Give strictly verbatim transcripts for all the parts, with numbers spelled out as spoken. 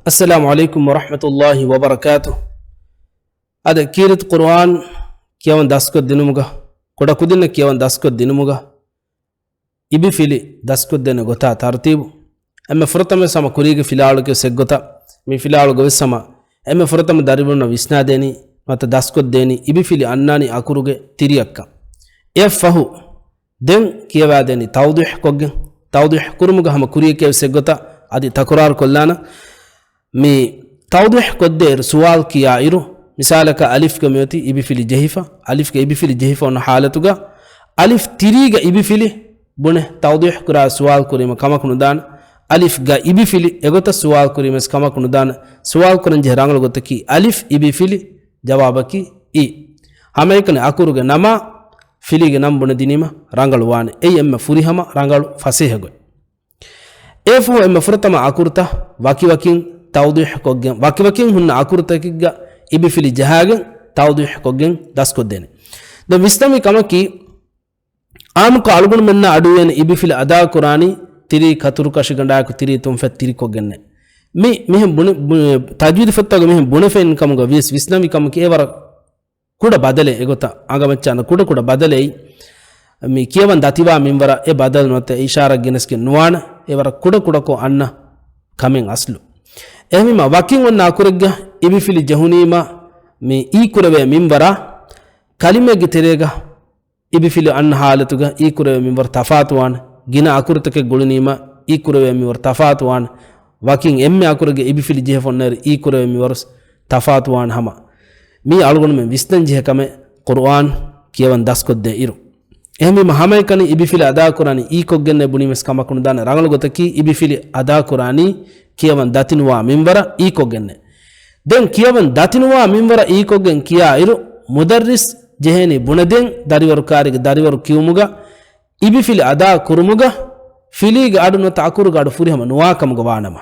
އައްސަލާމު ޢަލައިކުމް ވަރަޙްމަތުﷲި ވަބަރަކާތު. އަދި ކީރިތި ޤުރުއާން ކިޔަވަން ދަސްކޮށްދިނުމުގަ، ކުޑަކުދިންނަށް ކިޔަވަން ދަސްކޮށްދިނުމުގަ، އިބިފިލި ދަސްކޮށްދޭނެ ގޮތާ ތަރުތީބު. އެންމެ ފުރަތަމަ ވެސް ހަމަ ކުރީގެ ފިލާވަޅުގެ އެއްގޮތަށް، މި ފިލާވަޅުގަ ވެސް ހަމަ އެންމެ ފުރަތަމަ ދަރިވަރުންނަށް ވިސްނާދޭނީ، ނުވަތަ ދަސްކޮށްދޭނީ އިބިފިލި އަންނާނީ އަކުރުގެ ތިރިއަށްކަން. އެއަށްފަހު، ދެން ކިޔަވާދޭނީ ތައުޟީޙް ކޮށްގެން. ތައުޟީޙް ކުރުމުގަ ހަމަ ކުރިޔަކޭ ވެސް އެއްގޮތަށް އަދި ތަކުރާރު ކޮށްލާނަން. މި ތައުޟީޙް ކޮށްދޭއިރު ސުވާލު ކިޔާއިރު، މިސާލަކަށް އަލިފްގަ މިއޮތީ އިބިފިލި ޖެހިފަ، އަލިފްގަ އިބިފިލި ޖެހިފަ އޮންނަ ޙާލަތުގަ، އަލިފް ތިރީގަ އިބިފިލި ބުނެ ތައުޟީޙް ކުރާ ސުވާލު ކުރީމަ ކަމަކު ނުދާނެ. އަލިފްގަ އިބިފިލި އެގޮތަށް ސުވާލު ކުރީމަސް ކަމަކު ނުދާނެ. ސުވާލު ކުރަން ޖެހޭ ރަނގަޅު ގޮތަކީ އަލިފް އިބިފިލި، ޖަވާބަކީ އި. ހަމައެކަނި އަކުރުގެ ނަމާ ފިލީގެ ނަން ބުނެދިނީމަ ރަނގަޅުވާނެ. އެއީ އެންމެ ފުރިހަމަ ރަނގަޅު ފަސޭހަގޮތް. އެއަށްފަހު އެންމެ ފުރަތަމަ އަކުރުތައް ވަކިވަކިން ތައުޟީޙް ކޮށްގެން، ވަކިވަކިން ހުންނަ އަކުރުތަކެއްގަ އިބިފިލި ޖަހާގެން ތައުޟީޙް ކޮށްގެން ދަސްކޮށްދޭނެ. ދެން ވިސްނަމި ކަމަކީ، އާއްމުކޮށް އަޅުގަނޑުމެންނަށް އަޑުއިވޭނެ އިބިފިލި އަދާކުރާނީ ތިރީ ކަތުރުކަށިގަނޑާއެކު ތިރީ ތުންފަތް ތިރިކޮށްގެންނޭ. މި، މިހެން ބުނެ-، ބު-، ތަޖްވީދު ފޮތްތަކުގަ މިހެން ބުނެފައިން ކަމުގަ ވިޔަސް ވިސްނަމި ކަމަކީ އެ ވަރަށް ކުޑަ ބަދަލެއް އެގޮތަށް އަނގަމައްޗާނަ ކުޑަ ކުޑަ ބަދަލެއް މި ކިޔަވަން ދަތިވާ މިންވަރަށް އެ ބަދަލު ނުވަތަ އިޝާރާތް ގެނެސްގެން ނުވާނެ. އެ ވަރަށް ކުޑަ ކުޑަކޮށް އަންނަ ކަމެއް އަސްލު. އެހެންވީމަ ވަކިން އޮންނަ އަކުރެއްގަ އިބިފިލި ޖެހުނީމަ މި އީ ކުރެވޭ މިންވަރާ ކަލިމައެއްގެ ތެރޭގަ އިބިފިލި އަންނަ ހާލަތުގަ އީ ކުރެވޭ މިންވަރު ތަފާތުވާނެ. ގިނަ އަކުރުތަކެއް ގުޅުނީމަ އީ ކުރެވޭ މިންވަރު ތަފާތުވާނެ. ވަކިން އެންމެ އަކުރެއްގަ އިބިފިލި ޖެހިފަ އޮންނައިރު އީ ކުރެވޭ މިންވަރު ތަފާތުވާނެ ހަމަ. މީ އަޅުގަނޑުމެން ވިސްނަން ޖެހޭ ކަމެއް ޤުރުއާން ކިޔަވަން ދަސްކޮށްދޭ އިރު. އެހެންވީމަ ހަމައެކަނި އިބިފިލި އަދާކުރާނީ އީ ކޮށްގެންނޭ ބުނީމެސް ކަމަކު ނުދާނެ. ރަނގަޅު ގޮތަކީ އިބިފިލި އަދާކުރާނީ ކިޔަވަން ދަތިނުވާ މިންވަރަށް އީ ކޮށްގެންނޭ. ދެން ކިޔަވަން ދަތިނުވާ މިންވަރަށް އީ ކޮށްގެން ކިޔާ އިރު، މުދައްރިސް ޖެހޭނީ ބުނެދޭން ދަރިވަރު ކާރިގެ ދަރިވަރު ކިޔުމުގަ އިބިފިލި އަދާ ކުރުމުގަ ފިލީގެ އަޑު ނުވަތަ އަކުރުގެ އަޑު ފުރިހަމަ ނުވާ ކަމުގަ ވާނަމަ،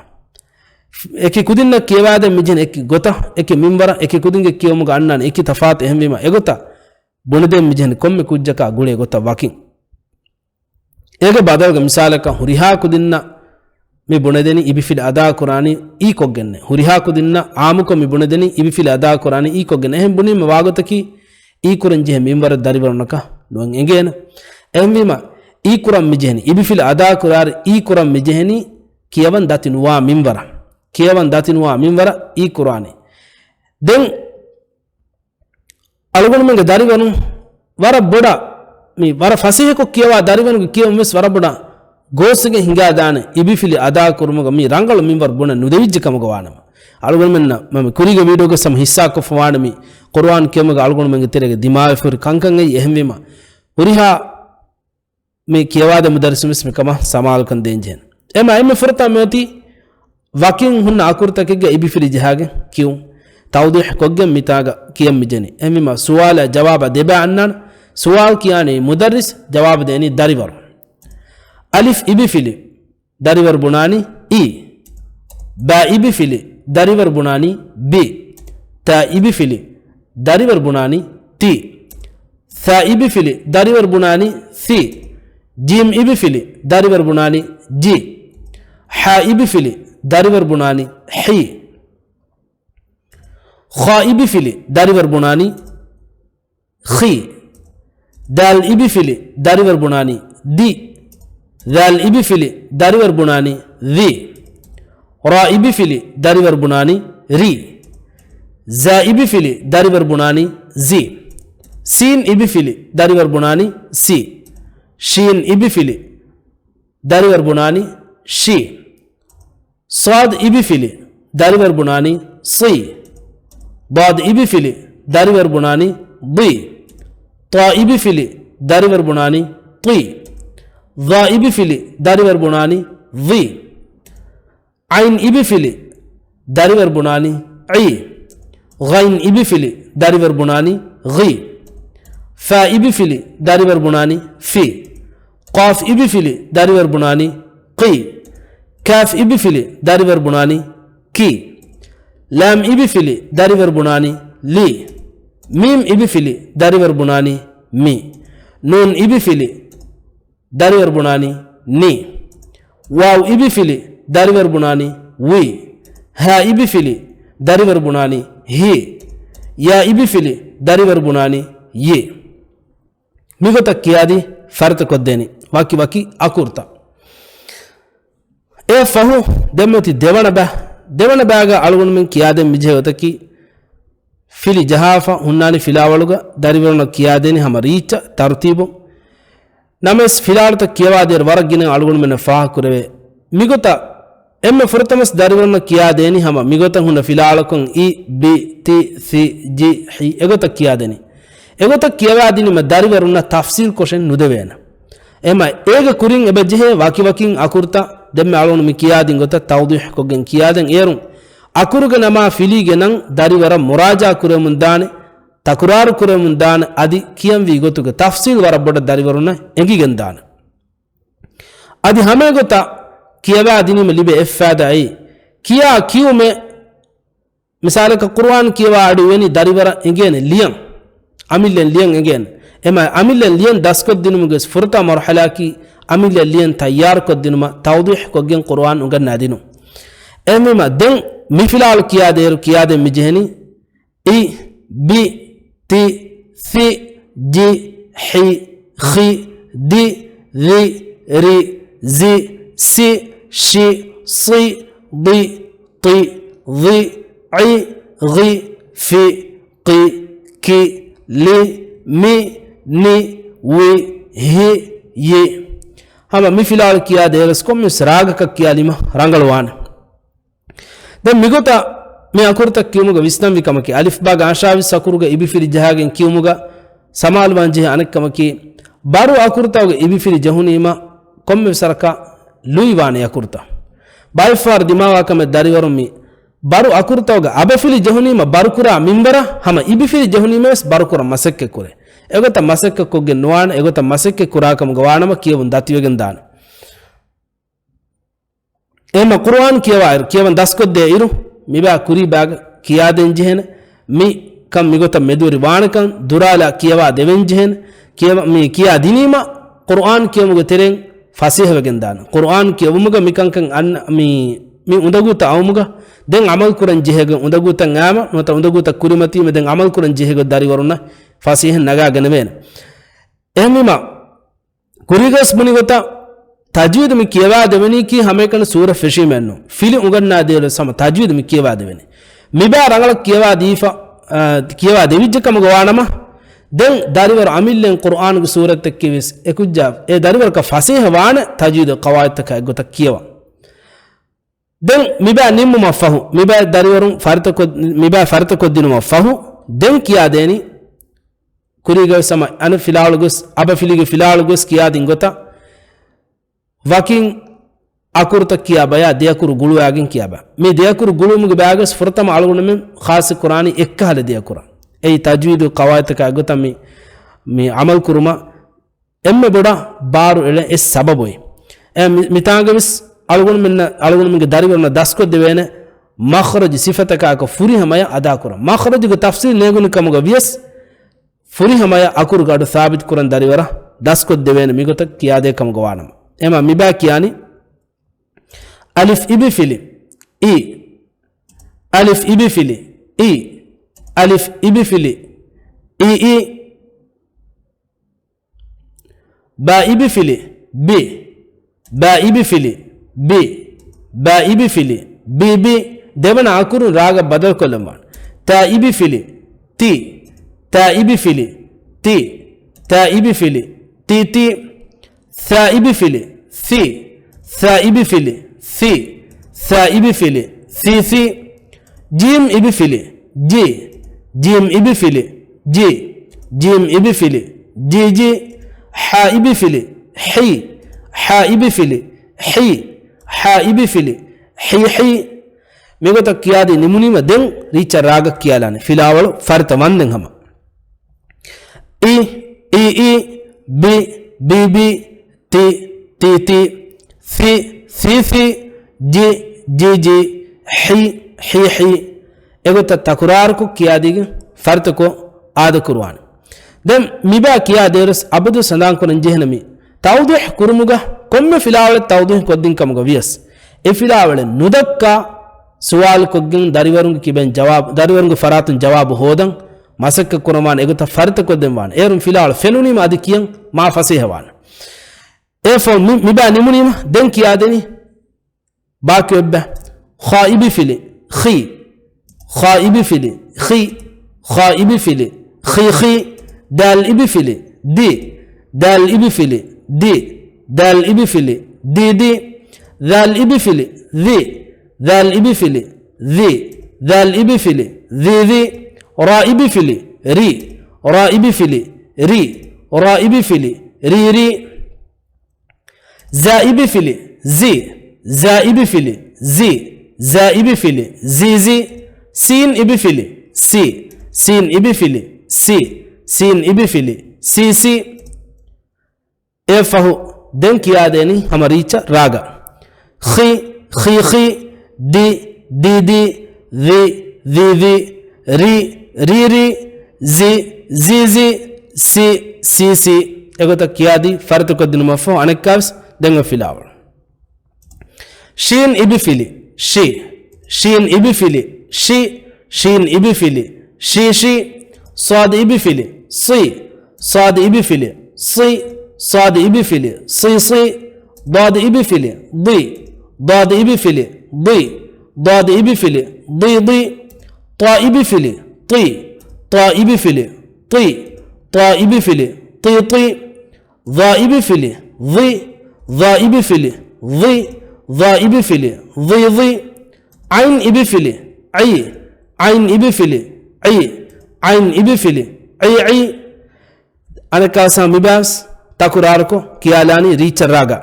އެކި ކުދިންނަށް ކިޔަވާދޭން މިޖެހެނީ އެކި ގޮތަށް، އެކި މިންވަރަށް، އެކި ކުދިންގެ ކިޔެވުމުގަ އަންނާނެ އެކި ތަފާތު. އެހެންވީމަ އެގޮތަށް ބުނެދޭން މިޖެހެނީ ކޮންމެ ކުއްޖަކާ ގުޅޭ ގޮތަށް ވަކިން. އޭގެ ބަދަލުގަ މިސާލަކަށް ހުރިހާ ކުދިންނަށް މި ބުނެދެނީ އިބިފިލި އަދާކުރާނީ އީ ކޮށްގެންނޭ. ހުރިހާ ކުދިންނަށް އާއްމުކޮށް މި ބުނެދެނީ އިބިފިލި އަދާކުރާނީ އީ ކޮށްގެން. އެހެން ބުނީމަ ވާގޮތަކީ އީ ކުރަން ޖެހޭ މިންވަރެއް ދަރިވަރުންނަކަށް ނުވަން އެނގޭނެ. އެހެންވީމަ އީ ކުރަން މިޖެހެނީ، އިބިފިލި އަދާކުރާއިރު އީ ކުރަން މިޖެހެނީ ކިޔަވަން ދަތި ނުވާ މިންވަރަށް. ކިޔަވަން ދަތި ނުވާ މިންވަރަށް އީ ކުރާނީ. ދެން އަޅުގަނޑުމެންގެ ދަރިވަރުން ވަރަށް ބޮޑަށް، މި ވަރަށް ފަސޭހަކޮށް ކިޔަވާ ދަރިވަރުންގެ ކިޔެވުމެސް ވަރަށް ބޮޑަށް ގޯސްވެގެން ހިނގާދާނެ އިބިފިލި އަދާކުރުމުގަ މި ރަނގަޅު މިންވަރު ބުނެ ނުދެވިއްޖެ ކަމުގަ ވާނަމަ. އަޅުގަނޑުމެންނަށް މަ-، މި ކުރީގެ ވީޑިއޯގަ ހަމަ ހިއްސާކޮށްފަ ވާނެ މި ޤުރުއާން ކިޔުމުގަ އަޅުގަނޑުމެންގެ ތެރޭގަ ދިމާވެފަ ހުރި ކަންކަން އެއީ. އެހެންވީމަ ހުރިހާ މި ކިޔަވާދޭ މުދައްރިސުންވެސް މިކަމަށް ސަމާލުކަން ދޭންޖެހޭނެ. އެމަ އެންމެ ފުރަތަމަ މިއޮތީ ވަކިން ހުންނަ އަކުރުތަކެއްގަ އިބިފިލި ޖަހާގެން ކިޔުން. ތައުޟީޙް ކޮށްގެން މިތާގަ ކިޔަން މިޖެހެނީ. އެހެންވީމަ ސުވާލާ ޖަވާބާ ދެބައި އަންނާނެ. ސުވާލު ކިޔާނީ މުދައްރިސް، ޖަވާބު ދޭނީ ދަރިވަރު. އަލިފް އިބިފިލި ދަރިވަރު ބުނާނީ އީ. ބާ އިބިފިލި ދަރިވަރު ބުނާނީ ބީ. ތާ އިބިފިލި ދަރިވަރު ބުނާނީ ތީ. ސާ އިބިފިލި ދަރިވަރު ބުނާނީ ސީ. ޖީމް އިބިފިލި ދަރިވަރު ބުނާނީ ޖީ. ހާ އިބިފިލި ދަރިވަރު ބުނާނީ ހީ. ޚާ އިބިފިލި ދަރިވަރު ބުނާނީ ޚީ. ދާލް އިބިފިލި ދަރިވަރު ބުނާނީ ދީ. ޛާލް އިބިފިލި ދަރިވަރު ބުނާނީ ޛީ. ރާ އިބިފިލި ދަރިވަރު ބުނާނީ ރީ. ޒާ އިބިފިލި ދަރިވަރު ބުނާނީ ޒީ. ސީން އިބިފިލި ދަރިވަރު ބުނާނީ ސީ. ޝީން އިބިފިލި ދަރިވަރު ބުނާނީ ޝީ. ޞާދު އިބިފިލި ދަރިވަރު ބުނާނީ ޞީ. ޟާދު އިބިފިލި ދަރިވަރު ބުނާނީ ޟީ. ޠާ އިބިފިލި ދަރިވަރު ބުނާނީ ޠީ. ޡާ އިބިފިލި ދަރިވަރު ބުނާނީ ޡީ. ޢައިން އިބިފިލި ދަރިވަރު ބުނާނީ ޢީ. ޣައިން އިބިފިލި ދަރިވަރު ބުނާނީ ޣީ. ފާ އިބިފިލި ދަރިވަރު ބުނާނީ ފީ. ޤާފް އިބިފިލި ދަރިވަރު ބުނާނީ ޤީ. ކާފް އިބިފިލި ދަރިވަރު ބުނާނީ ކީ. ލާމް އިބިފިލި ދަރިވަރު ބުނާނީ ލީ. މީމް އިބިފިލި ދަރިވަރު ބުނާނީ މީ. ނޫން އިބިފިލި ދަރިވަރު ބުނާނީ ނީ. ވާވް އިބިފިލި ދަރިވަރު ބުނާނީ ވީ. ހާ އިބިފިލި ދަރިވަރު ބުނާނީ ހީ. ޔާ އިބިފިލި ދަރިވަރު ބުނާނީ ޔީ. މިގޮތަށް ކިޔާދީ ފަރިތަކޮށްދޭނީ ވަކި ވަކި އަކުރުތައް. އެ ފަހު ދެންމެތި ދެވަނަ ބަ-، ދެވަނަ ބާގަ އަޅުގަނޑުމެން ކިޔާދޭން މިޖެހޭ ގޮތަކީ ފިލި ޖަހާފަ ހުންނާނީ ފިލާވަޅުގަ ދަރިވަރުންނަށް ކިޔާދޭނީ ހަމަ ރީއްޗަށް ތަރުތީބުން. ނަމަވެސް ފިލާވަޅުތައް ކިޔަވާދޭއިރު ވަރަށް ގިނަ އަޅުގަނޑުމެންނަށް ފާހަގަކުރެވޭ. މިގޮތަށް އެންމެ ފުރަތަމަސް ދަރިވަރުންނަށް ކިޔާދޭނީ ހަމަ މިގޮތަށް ހުންނަ ފިލާވަޅަކުން އި، ބި، ތި، ސި، ޖި، ހި އެގޮތަށް ކިޔާދޭނީ. އެގޮތަށް ކިޔަވާދިނީމަ ދަރިވަރުންނަށް ތަފްސީލް ކޮށެއް ނުދެވޭނެ. އެމަ އޭގެ ކުރިން އެބަ ޖެހޭ ވަކިވަކިން އަކުރުތައް ދެންމެ އަޅުގަނޑު މި ކިޔާދިން ގޮތަށް ތައުޟީޙުކޮށްގެން ކިޔާދޭން. އޭރުން އަކުރުގެ ނަމާ ފިލީގެ ނަން ދަރިވަރަށް މުރާޖާ ކުރެވެމުން ދާނެ، ތަކުރާރު ކުރެވެމުން ދާނެ، އަދި ކިޔަންވީ ގޮތުގެ ތަފްސީލް ވަރަށް ބޮޑަށް ދަރިވަރުންނަށް އެނގިގެން ދާނެ. އަދި ހަމައެގޮތަށް ކިޔަވާދިނީމަ ލިބޭ އެއްފާދައީ، ކިޔާ ކިޔުމެއް މިސާލަކަށް ޤުރުއާން ކިޔަވާ އަޑު އިވެނީ ދަރިވަރަށް އެނގޭނެ ލިޔަން. އަމިއްލައިން ލިޔަން އެނގޭނެ. އެމަ އަމިއްލައިން ލިޔަން ދަސްކޮށްދިނުމުގެ ފުރަތަމަ މަރުޙަލާއަކީ އަމިއްލައިން ލިޔަން ތައްޔާރުކޮށްދިނުމަށް ތައުޟީޙުކޮށްގެން ޤުރުއާން އުނގަންނާދިނުން. އެހެންވީމަ ދެން މި ފިލާވަޅު ކިޔާދޭއިރު ކިޔާދޭން މިޖެހެނީ އި، ބި، ތި، ސި، ޖި، ހި، ޚި، ދި، ޛި، ރި، ޒި، ސި، ޝި، ޞި، ޟި، ޠި، ޡި، ޢި، ޣި، ފި، ޤި، ކި، ލި، މި، ނި، ވި، ހި، ޔި. ހަމަ މި ފިލާވަޅު ކިޔާދޭއިރުވެސް ކޮންމެސް ރާގަކަށް ކިޔާލީމަ ރަނގަޅުވާނެ. ދެން މިގޮތަށް މި އަކުރުތައް ކިޔުމުގަ ވިސްނަންވީ ކަމަކީ، އަލިފްބާގެ އަށާވީސް އަކުރުގެ އިބިފިލި ޖަހާގެން ކިޔުމުގަ ސަމާލުވާން ޖެހޭ އަނެއްކަމަކީ، ބަރު އަކުރުތަކުގެ އިބިފިލި ޖެހުނީމަ ކޮންމެވެސް ވަރަކަށް ލުއިވާނެ އަކުރުތައް. ބައެއްފަހަރު ދިމާވާ ކަމެއް ދަރިވަރުން މި ބަރު އަކުރުތަކުގެ އަބަފިލި ޖެހުނީމަ ބަރުކުރާ މިންވަރަށް ހަމަ އިބިފިލި ޖެހުނީމަވެސް ބަރުކުރަން މަސައްކަތްކުރޭ. އެގޮތަށް މަސައްކަތްކޮށްގެން ނުވާނެ، އެގޮތަށް މަސައްކަތްކުރާ ކަމުގަ ވާނަމަ ކިޔެވުން ދަތިވެގެން ދާނެ. އެހެންމަ ޤުރުއާން ކިޔަވާއިރު، ކިޔަވަން ދަސްކޮށްދޭއިރު، މިބާ ކުރީ ބާގަ ކިޔާދޭން ޖެހޭނެ. މި ކަން މިގޮތަށް މެދުވެރި ވާނެކަން ދުރާލާ ކިޔަވާ ދެވެން ޖެހޭނެ. ކިޔަވަ-، މި ކިޔާ ދިނީމަ ޤުރުއާން ކިޔުމުގެ ތެރެއިން ފަސޭހަވެގެން ދާނެ. ޤުރުއާން ކިޔެވުމުގަ މިކަންކަން އަންނަ މި، މި އުނދަގޫތައް އައުމުގަ ދެން އަމަލު ކުރަން ޖެހޭގޮތް އުނދަގޫތައް އާމަ ނުވަތަ އުނދަގޫތައް ކުރިމަތީމަ ދެން އަމަލު ކުރަން ޖެހޭގޮތް ދަރިވަރުންނަށް ފަސޭހަ ނަގާގަނެވޭނެ. އެހެންވީމަ، ކުރީގަސް ބުނިގޮތަށް ތަޖްވީދު މި ކިޔަވާ ދެވެނީކީ ހަމައެކަނި ސޫރަ ފެށީމެއްނު. ފިލި އުނގަންނާ ދޭލު ސަމަ ތަޖްވީދު މި ކިޔަވާ ދެވެނީ. މިބާ ރަނގަޅަށް ކިޔަވާ ދީފަ، އާ، ކިޔަވާ ދެވިއްޖެ ކަމުގަ ވާނަމަ، ދެން ދަރިވަރު އަމިއްލައިން ޤުރުއާނުގެ ސޫރަތްތަކެއް ވެސް އެކުއްޖާ އެ ދަރިވަރަކަށް ފަސޭހަ ވާނެ ތަޖްވީދު ޤަވާއިދުތަކާ އެއްގޮތަށް ކިޔަވަން. ދެން މިބާ ނިންމުމަށް ފަހު، މިބާ ދަރިވަރުން ފަރިތަކޮށް-، މިބާ ފަރިތަކޮށްދިނުމަށް ފަހު، ދެން ކިޔާދޭނީ ކުރީގަސް ހަމަ އަނެއް ފިލާވަޅުގަސް، އަބަފިލީގެ ފިލާވަޅުގަސް ކިޔާދިން ގޮތަށް ވަކިން އަކުރުތައް ކިޔާ ބަޔާ ދެއަކުރު ގުޅުވާގެން ކިޔާ ބަ. މި ދެއަކުރު ގުޅުވުމުގެ ބާގަސް ފުރަތަމަ އަޅުގަނޑުމެން ޚާއްޞަ ކުރާނީ އެއްކަހަލަ ދެއަކުރަށް. އެއީ ތަޖްވީދު ޤަވާއިދުތަކާ ގޮތަށް މި، މި ޢަމަލު ކުރުމަށް އެންމެ ބޮޑަށް ބާރު އެޅޭ އެއް ސަބަބު. އެ މި-، މިތާނގަވެސް އަޅުގަނޑުމެންނަށް، އަޅުގަނޑުމެންގެ ދަރިވަރުންނަށް ދަސްކޮށްދެވޭނެ މަޚްރަޖު ސިފަތަކާއެކު ފުރިހަމަޔަށް އަދާކުރަން. މަޚްރަޖުގެ ތަފްސީލް ނޭނގުނު ކަމުގަ ވިޔަސް، ފުރިހަމަޔަށް އަކުރުގެ އަޑު ސާބިތުކުރަން ދަރިވަރަށް ދަސްކޮށްދެވޭނެ މިގޮތަށް ކިޔާދޭ ކަމުގަ ވާނަމަ. އެމަ މިބާ ކިޔާނީ އަލިފް އިބިފިލި އި، އަލިފް އިބިފިލި އި، އަލިފް އިބިފިލި އި އި، ބާ އިބިފިލި ބި، ބާ އިބިފިލި ބި، ބާ އިބިފިލި ބި ބި. ދެވަނަ އަކުރުން ރާގަށް ބަދަލުކޮށްލަން ވާނެ. ތާ އިބިފިލި ތި، ތާ އިބިފިލި ތި، ތާ އިބިފިލި ތި ތި. ސާ އިބިފިލި ސި، ސާ އިބިފިލި ސި، ސާ އިބިފިލި ސި ސި. ޖީމް އިބިފިލި ޖި، ޖީމް އިބިފިލި ޖި، ޖީމް އިބިފިލި ޖި ޖި. ހާ އިބިފިލި ހި، ހާ އިބިފިލި ހި، ހާ އިބިފިލި ހި ހި. މިގޮތަށް ކިޔާދީ ނިމުނީމަ ދެން ރީއްޗަށް ރާގަށް ކިޔާލާނެ. ފިލާވަޅު ފަރިތަ ވަންދެން ހަމަ. އި، އި އި، ބި، ބި ބި، ތި، ތި ތި، ސި، ސި ސި، ޖި، ޖި ޖި، ހި، ހި ހި. އެގޮތަށް ތަކުރާރުކޮށް ކިޔާދީގެން ފަރިތަކޮށް އާދަކުރުވާނެ. ދެން މިބާ ކިޔާ ދޭރަސް އަބަދު ސަނދާން ކުރަން ޖެހެނަމި ތައުޟީޙު ކުރުމުގަ ކޮންމެ ފިލާވަޅެއް ތައުޟީޙު ކޮށްދިން ކަމުގަ ވިޔަސް، އެ ފިލާވަޅެއް ނުދައްކާ ސުވާލު ކޮށްގެން ދަރިވަރުންގެ ކިބައިން ޖަވާބު، ދަރިވަރުންގެ ފަރާތުން ޖަވާބު ހޯދަން މަސައްކަތް ކުރަމާނެ އެގޮތަށް ފަރިތަކޮށްދެން ވާނެ. އޭރުން ފިލާވަޅު ފެނުނީމަ އަދި ކިޔަން މާ ފަސޭހަވާނެ. އެއަށްފަހު މި، މިބާ ނިމުނީމަ ދެން ކިޔާދެނީ. ބާކީ އޮތްބަ. ޚާ އިބިފިލި، ޚީ. ޚާ އިބިފިލި، ޚީ. ޚާ އިބިފިލި، ޚީ، ޚީ. ދާލް އިބިފިލި، ދި. ދާލް އިބިފިލި، ދި. ދާލް އިބިފިލި، ދި، ދި. ޛާލް އިބިފިލި، ޛި. ޛާލް އިބިފިލި، ޛި. ޛާލް އިބިފިލި، ޛި، ޛި. ރާ އިބިފިލި، ރި. ރާ އިބިފިލި، ރި. ރާ އިބިފިލި، ރި، ރި. ޒާ އިބިފިލި، ޒި. ޒާ އިބިފިލި، ޒި. ޒާ އިބިފިލި، ޒި، ޒި. ސީން އިބިފިލި، ސި. ސީން އިބިފިލި، ސި. ސީން އިބިފިލި، ސި، ސި. އެއަށްފަހު ދެން ކިޔާދޭނީ ހަމަ ރީއްޗަށް ރާގަ. ޚި، ޚި، ޚި. ދި، ދި، ދި. ޛި، ޛި، ޛި. ރި، ރި، ރި. ޒި، ޒި، ޒި. ސި، ސި، ސި. އެގޮތަށް ކިޔާދީ ފަރިތަކޮށްދިނުމަށްފަހު އަނެއްކާވެސް ދެން އޮތް ފިލާވަޅު. ޝީން އިބިފިލި، ޝި. ޝީން އިބިފިލި، ޝި. ޝީން އިބިފިލި، ޝީ، ޝީ. ޞާދު އިބިފިލި، ޞި. ޞާދު އިބިފިލި، ޞި. ޞާދު އިބިފިލި، ޞި، ޞި. ޟާދު އިބިފިލި، ޟި. ޟާދު އިބިފިލި، ޟި. ޟާދު އިބިފިލި، ޟި، ޟި. ޠާ އިބިފިލި، ޠި. ޠާ އިބިފިލި، ޠި. ޠާ އިބިފިލި، ޠި، ޠި. ޡާ އިބިފިލި، ޡި. ޡާ އިބިފިލި، ޡި. ޡާ އިބިފިލި، ޡި، ޡި. ޢައިން އިބިފިލި، ޢި. ޢައިން އިބިފިލި، ޢި. ޢައިން އިބިފިލި، ޢި، ޢި. އަނެއްކާވެސް މިބާވެސް ތަކުރާރުކޮށް ކިޔާލާނީ ރީއްޗަށް ރާގަ.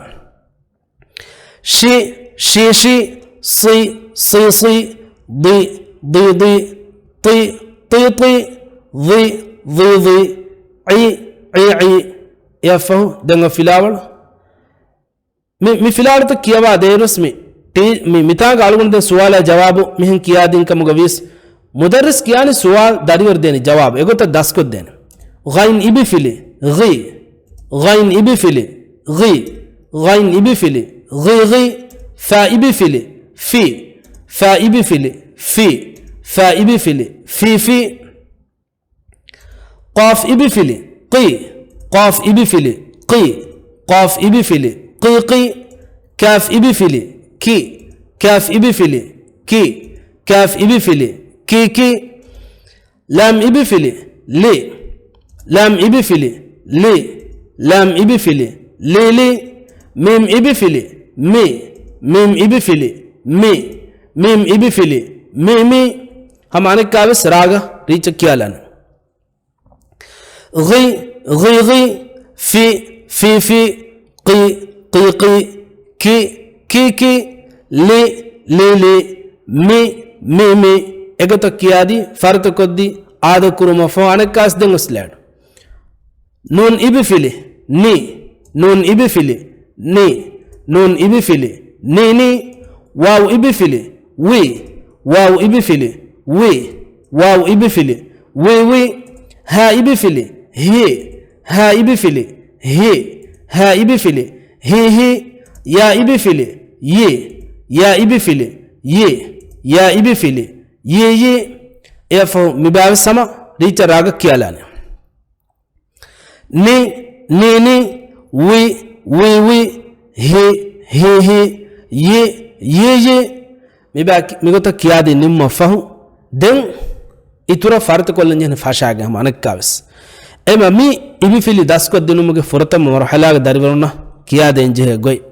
ޝި، ޝީ، ޝީ. ޞި، ޞި، ޞި. ޟި، ޟި، ޟި. ޠި، ޠި، ޠި. ޡި، ޡި، ޡި. ޢި، ޢި، ޢި. އެއަށްފަހު ދެން އޮތް ފިލާވަޅު. މި، މި ފިލާވަޅުތައް ކިޔަވާ ދޭނަސް މި، ޓީ، މި، މިތާނގަ އަޅުގަނޑު ދެން ސުވާލާ ޖަވާބު މިހެން ކިޔާދިން ކަމުގަ ވިޔަސް، މުދައްރިސް ކިޔާނީ ސުވާލު ދަރިވަރު ދޭނީ ޖަވާބު އެގޮތަށް ދަސްކޮށްދޭނެ. ޣައިން އިބިފިލި، ޣި. ޣައިން އިބިފިލި، ޣި. ޣައިން އިބިފިލި، ޣި، ޣި. ފާ އިބިފިލި، ފި. ފާ އިބިފިލި، ފި. ފާ އިބިފިލި، ފި، ފި. ޤާފް އިބިފިލި، ޤި. ޤާފް އިބިފިލި، ޤި. ޤާފް އިބިފިލި، ޤި، ޤި. ކާފް އިބިފިލި، ކި. ކާފް އިބިފިލި، ކި. ކާފް އިބިފިލި، ކި، ކި. ލާމް އިބިފިލި، ލި. ލާމް އިބިފިލި، ލި. ލާމް އިބިފިލި، ލި، ލި. މީމް އިބިފިލި، މި. މީމް އިބިފިލި، މި. މީމް އިބިފިލި، މި، މި. ހަމަ އަނެއްކާވެސް ރާގަ ރީއްޗަށް ކިޔާލާނެ. ޣި، ޣި، ޣި. ފި، ފި، ފި. ޤި، ޤި، ޤި. ކި، ކި، ކި. ލި، ލި، ލި. މި، މި، މި. އެގޮތަށް ކިޔާދީ ފަރިތަކޮށްދީ އާދަކުރުމަށްފަހު އަނެއްކާސް ދެން އޮސްލާޑު. ނޫން އިބިފިލި، ނި. ނޫން އިބިފިލި، ނި. ނޫން އިބިފިލި، ނި، ނި. ވާވް އިބިފިލި، ވި. ވާވް އިބިފިލި، ވި. ވާވް އިބިފިލި، ވި، ވި. ހާ އިބިފިލި، ހި. ހާ އިބިފިލި، ހި. ހާ އިބިފިލި، ހި، ހި. ޔާ އިބިފިލި، ޔި. ޔާ އިބިފިލި، ޔި. ޔާ އިބިފިލި، ޔި، ޔި. އެއަށްފަހު މިބާވެސް ހަމަ ރީއްޗަށް ރާގަށް ކިޔާލާނެ. ނި، ނި، ނި. ވި، ވި، ވި. ހި، ހި، ހި. ޔި، ޔި، ޔި. މިބާ ކި-، މިގޮތަށް ކިޔާދީ ނިންމަށްފަހު، ދެން އިތުރަށް ފަރިތަކޮށްލަން ޖެހެނީ ފަށާގެން ހަމަ އަނެއްކާވެސް. އެމަ މި އިބިފިލި ދަސްކޮށްދިނުމުގެ ފުރަތަމަ މަރުޙަލާގެ ދަރިވަރުންނަށް ކިޔާދޭން ޖެހޭ ގޮތް.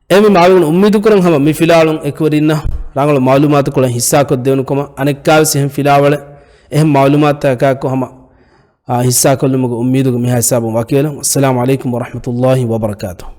އެމެ މާލޫން އުއްމީދުކުރަން ހަމަ މި ފިލާވަޅުން އެކުވެރިންނަށް ރަނގަޅު މައުލޫމާތުކޮޅެއް ހިއްސާކޮށްދެވުނުކަމަށް އަނެއްކާވެސް އެހެން ފިލާވަޅެއް، އެހެން މައުލޫމާތުތަކާއެކު ހަމަ، އާ، ހިއްސާކޮށްލުމުގެ އުއްމީދުގަ މިހާ ހިސާބުން ވަކިވެލަން. އައްސަލާމު ޢަލައިކުމް ވަރަޙްމަތުﷲި ވަބަރަކާތުހު.